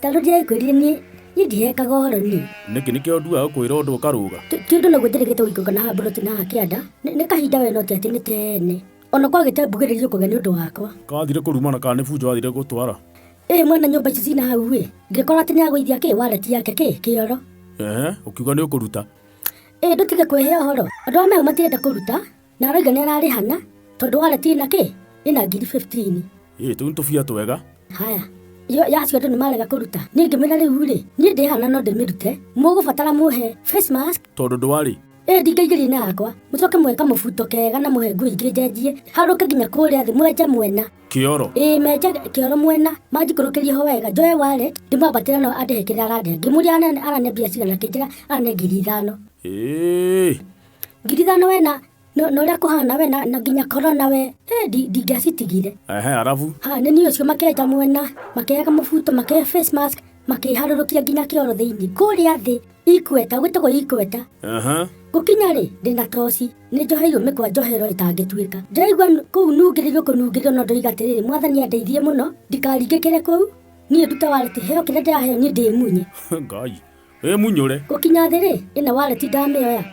Tondũ ndĩrakwĩrire niĩ niĩ ndihekaga ũhoro niĩ. Nĩkĩ nĩkĩo nduaga gũkwĩra ũndũ ũkarũga? Ti ũndũ naguo njĩrĩgĩte gũikũrũka na haha mburoti na haha kĩanda. Nĩ kahinda we no ti atĩ nĩ tene. Ona kwagĩte mbugĩrĩrio kũgĩa nĩ ũndũ wakwa. Kathire kũrumana kana nĩ bunjo wathire gũtwara? Ĩ mwene nyũmba ici cina hau ĩ, ngĩkora atĩ nĩ agũithia kĩ wallet yake kĩ kĩoro. Ehe, ũkiuga nĩ ũkũruta. Ĩ ndũtige kwĩhe ũhoro. Andũ a mehu matirenda kũruta na aroiga nĩ ararĩhana tondũ wallet ĩna kĩ ĩna ngiri 15. Ĩ tũu nĩ tũbia twega. Haya, yo yacio andũ nĩ marega kũruta. Niĩ ngĩmwĩra rĩu rĩ, niĩ ndĩhana no ndĩmĩrute. Mũgũbatara mũhe face mask. Tondũ ndwarĩ. Ĩ ndingĩingĩria na yakwa. Mũcoke mũhe kamũbuto kega na mũhe nguo ingĩ njenjie. Harũke nginya kũrĩa thĩ mwenje mwena. Kĩoro. Ĩ menje kĩoro mwena manjikũrũkĩrie ho wega njoe wallet ndĩmwambatĩre no andĩhe kĩrĩa arandĩha. Ngĩmũria arane mbia cigana akĩnjĩra arane 5,000. Ĩĩ. 5,000 we na na ũrĩa kũhana we na nginya corona we ndingĩacitigire. Ehe, arabu. Ha nĩ niĩ ũcio makenja mwena makĩhe kamũbuto makĩhe face mask makĩharũrũkia nginya kĩoro thĩinĩ kũrĩa thĩ ikweta gwĩtagwo ikweta. Aha. Gũkinya rĩ ndĩna toci nĩ njoheirwo mĩkwa njohero ĩtangĩtuĩka. Ndĩraigua kũu nungĩrĩrio kũnungĩrĩrio no ndoiga atĩrĩrĩ mwathani andeithie mũno ndikaringĩkĩre kũu niĩ ndute wallet heo kĩrĩa ndĩraheo niĩ ndĩmunye. Ngai. Ĩmunyũre. Gũkinya thĩ rĩ ĩna wallet ndamĩoya.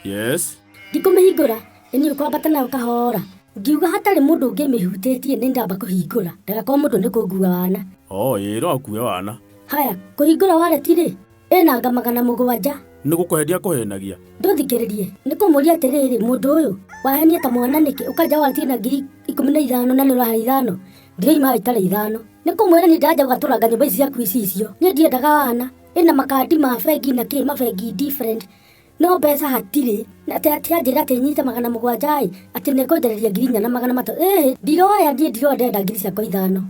Yes. Ndikũmĩhingũra nĩ niĩ ũkwambata nayo kahora. Ngiuga hatarĩ mũndũ ũngĩ mĩhutĩtie nĩ ndamba kũhingũra ndagakorwo mũndũ nĩ kũngua wana. Oh, ĩĩ no akue wana. Haya, kũhingũra wallet rĩ ĩna 700. Nĩ gũkũhenia akũhenagia. Ndũthikĩrĩrie, nĩ kũmũria atĩrĩrĩ mũndũ ũyũ wahenia ta mwana nĩkĩ ũkanja wallet ĩna 15,000 na nĩ ũrahe 5 ndiroima itarĩ 5. Nĩ kũmwĩra niĩ ndanja gũgatũranga nyũmba ici ciaku icicio niĩ ndiendaga wana ĩna makandi ma bengi na kĩ mabengi different no mbeca hatirĩ atĩ atĩ anjĩra atĩ nyite 700 ĩ atĩ nĩ ekũnjarĩria 4,300 ĩhĩ ndiroya niĩ ndiroya ndĩrenda ngiri ciakwa 5.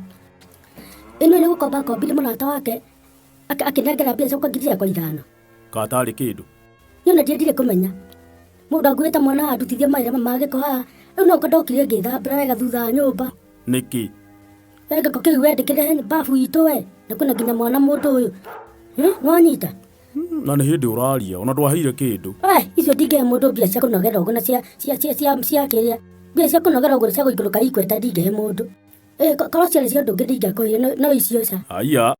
Ĩno nĩ gũkomba akombire mũrata wake akĩnengera mbia ciakwa ngiri ciakwa 5. Katarĩ kĩndũ. Niĩ ona ndiendire kũmenya. Mũndũ anguĩte mwana andutithia mawĩra ma gĩko haha. Rĩu no ndokire ngĩthambĩra wega thutha wa nyũmba. Nĩkĩ? We gĩko kĩu wendĩkĩre babu itũ we. Na kwĩna nginya mwana mũndũ ũyũ. Nĩwanyita? Na nĩ hĩndĩ ũraria, ona ndwaheire kĩndũ. We, icio ndingĩhe mũndũ mbia cia kũnogera ũguo na cia cia cia cia cia kĩrĩa. Mbia cia kũnogera ũguo cia gũikũrũka ikweta ndingĩhe mũndũ. Korwo ciarĩ cia ũndũ ũngĩ ndingĩakũheire no icio ca. Haiya.